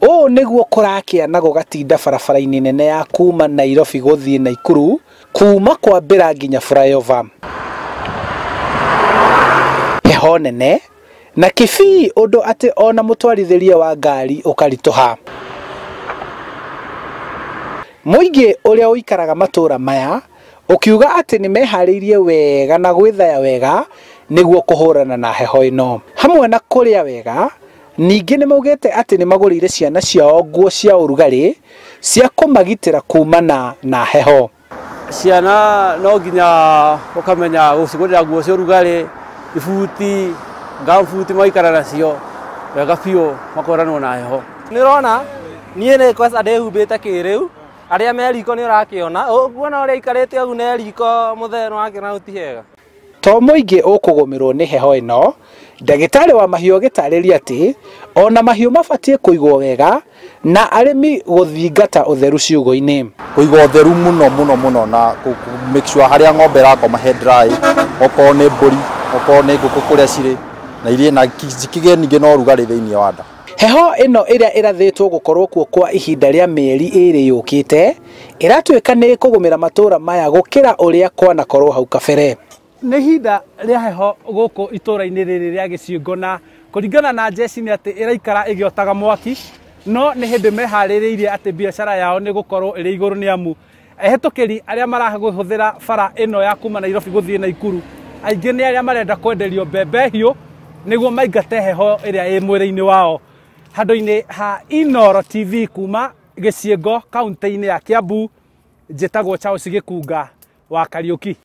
Ũũ nĩguo kũrakĩa na gũgatinda barabara-inĩ nene ya kuma Nairobi gũthiĩ Naikuru, kuma kwambĩra nginya flyover. Heho nene na kĩbii ũndũ atĩ ona mũtwarithĩrie wa ngari ũkaritũha. Mũingĩ ũrĩa ũikaraga matũra maya ũkiuga atĩ nĩ meharĩirie wega na gwĩthaya wega nĩguo kũhũrana na heho ĩno. Hamwe na kũrĩa wega, ningĩ nĩ maugĩte atĩ nĩ magũrĩire ciana ciao nguo cia ũrugarĩ cia kũmagitĩra kumana na heho. Ciana no nginya ũkamenya gũcigũrĩra nguo cia ũrugarĩ, ibuti, ngambuti maikara nacio wega biũ makoranwo na heho. Nĩ ũrona niĩ nĩ kwanza ndĩhumbĩte kĩrĩu, arĩa me riko nĩ ũrakĩona, ũguona ũrĩa aikarĩte ũguo ne riko mũthee nĩ wakĩona ti hega. To mũingĩ ũkũgũmĩrwo nĩ heho ĩno, ndagĩtarĩ wa mahiũ agĩtarĩria atĩ ona mahiũ mabatiĩ kũigwo wega na arĩmi gũthingata ũtheru ciugũ-inĩ. Kũiga ũtheru mũno mũno mũno na make sure harĩa ng'ombe ĩrakoma he dry, okorwo nĩ mbũri, okorwo nĩ ngũkũ kũrĩa cirĩ, na iria na cikĩgĩe ningĩ na ũrugarĩ thĩinĩ wa nda. Heho ĩno ĩrĩa ĩrathĩtwo gũkorwo kuo kwa ihinda rĩa mĩeri ĩrĩ yũkĩte ĩratuĩka nĩ ĩkũgũmĩra matũra maya gũkĩra ũrĩa kwanakorwo hau kabere. Nĩ ihinda rĩa heho gũkũ itũra-inĩ rĩrĩ rĩa Gĩcigo na kũringana na njeci nĩ atĩ ĩraikara ĩgĩotaga mwaki, no nĩ hĩndĩ meharĩrĩirie atĩ biacara yao nĩ gũkorwo ĩrĩ igũrũ nĩ amu ehĩtũkĩri arĩa marahũthĩra bara ĩno ya kuma Nairobi gũthiĩ Naikuru aingĩ nĩ arĩa marenda kwenderio mbembe hiũ nĩguo maingate heho ĩrĩa ĩ mwĩrĩ-inĩ wao. Handũ-inĩ ha Inooro TV kuma Gĩcigo kaunti-inĩ ya Kiambu, njĩtagwo Charles Gĩkunga wa Kariũki.